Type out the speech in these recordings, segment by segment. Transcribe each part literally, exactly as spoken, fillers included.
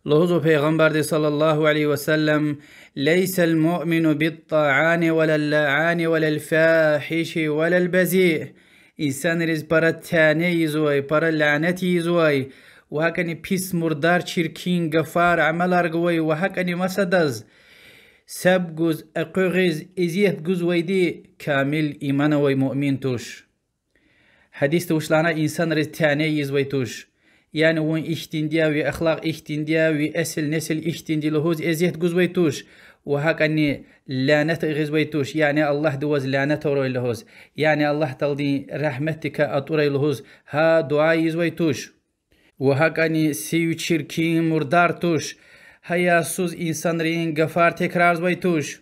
Лугьузва Пайгъамбарди صلى الله عليه وسلم: ليس المؤمن بالطعان ولا اللعان ولا الفاحش ولا البذيء. Инсанриз пара тяне ийизвай, пара лянет ийизвай ва гьакӀани пис, мурдар, чиркин гафар, амалар гвай ва гьакӀани масадаз себ гуз, экъуьгъиз, эзият гузвайди камил иман авай муъмин туш. Гьадисда вуч лагьана: инсанриз тяне ийизвай туш. Яни вун ихьтинди я, ви ахлакь ихьтинди я, ви эсил-несил ихьтинди лугьуз эзият гузвай туш. Ва гьакӀани лянет гъизвай туш, яни Аллагьди ваз лянет авурай лугьуз, яни Аллагь Тааладин рагьметдикай атӀурай лугьуз гьа дуьа ийизвай туш. Ва гьакӀани сив, чиркин, мурдар туш, гьаясуз инсанрин гафар текрарзавай туш.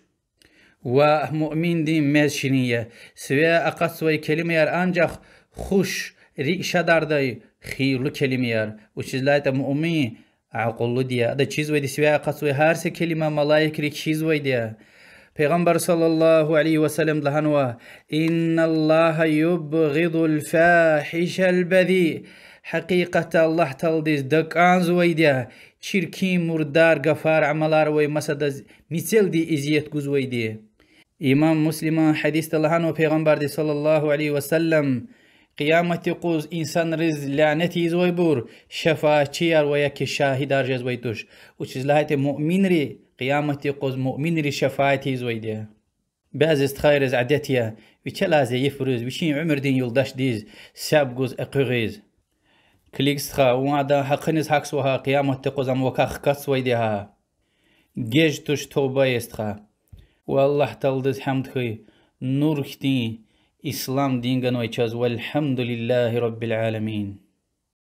Ва муъминдин мез ширин я. Сиве акъатзавай келимаяр анжах хуш, рикӀ шадардай, хийирлу келимаяр. Вучиз лагьайтӀа муъмин акьуллуди я. Ада чизвайди сиве акъатзавай гьар са келима малаикри чизвайди я. Пайгъамбар صلى الله عليه وسلم лагьанва: إن الله يبغض الفاحش البذيء. Гьакъикъатда Аллагь Тааладиз дакӀанзавайди я чиркин, мурдар гафар, амалар авай, масадаз мецелди эзият гузвайди. Имам Муслиман гьадисда лагьанва Пайгъамбарди صلى الله عليه وسلم: Къияматдин юкъуз инсанриз лянет ийизвайбур шафаатчияр ва яки шагьидар жезвай туш. Вучиз лагьайтӀа муъминри, къияматдин юкъуз муъминриз шафаат ийизвайди я. Бязи стхайриз адет я, вичелай зайифбуруз, вичин уьмуьрдин юлдашдиз себ гуз, экъуьгъиз. Килиг, стха, вун адан гьахъуниз гьахьзава гьа, къияматдин юкъуз ам вакай хкатзавайди я гьа. Геж туш, тавба ая, стха. Ва Аллагь Тааладиз гьамд хьуй, нур хьтин ислам дин ганвай чаз, والحمد لله رب العالمين.